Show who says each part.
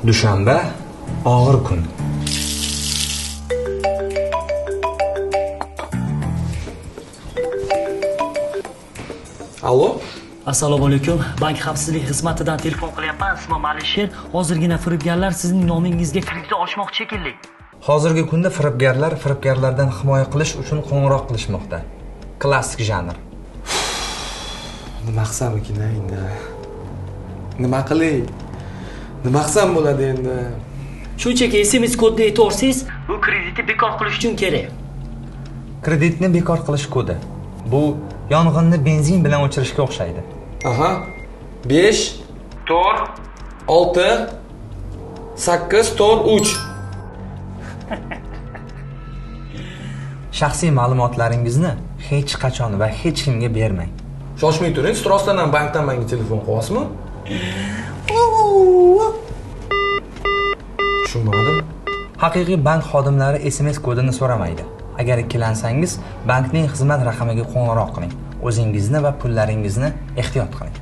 Speaker 1: Dushanba og'ir kun.
Speaker 2: Allo?
Speaker 3: Assalomu alaykum. Bank xavfsizlik xizmatidan telefon qilyapman. Ismim Alisher. Hozirgina firibgarlar sizning nomingizga kredit ochmoqchi shekilli.
Speaker 1: Hozirgi kunda firibgarlar firibgarlardan himoya qilish uchun qo'ng'iroq qilishmoqda. Klassik janr.
Speaker 2: Nima qilsam ekan endi? Nima qilay? Nima qilsam bo'ladi endi?
Speaker 3: Shunchaki SMS kodni aytvorsangiz, bu kreditni bekor qilish uchun kerak.
Speaker 1: Kreditni bekor qilish kodi. Bu yong'inni benzin bilan o'chirishga o'xshaydi.
Speaker 2: Aha. 5 4 6 8 4 3.
Speaker 1: Shaxsiy ma'lumotlaringizni hech qachon va hech kimga bermang.
Speaker 2: Shoshmay turing, rostdan ham bankdan menga telefon qilyapsizmi? Tushunmadim.
Speaker 1: Haqiqiy bank xodimlari SMS kodini so'ramaydi. Agar ikkilansangiz, bankning xizmat raqamiga qo'ng'iroq qiling. O'zingizni va pullaringizni ehtiyot qiling.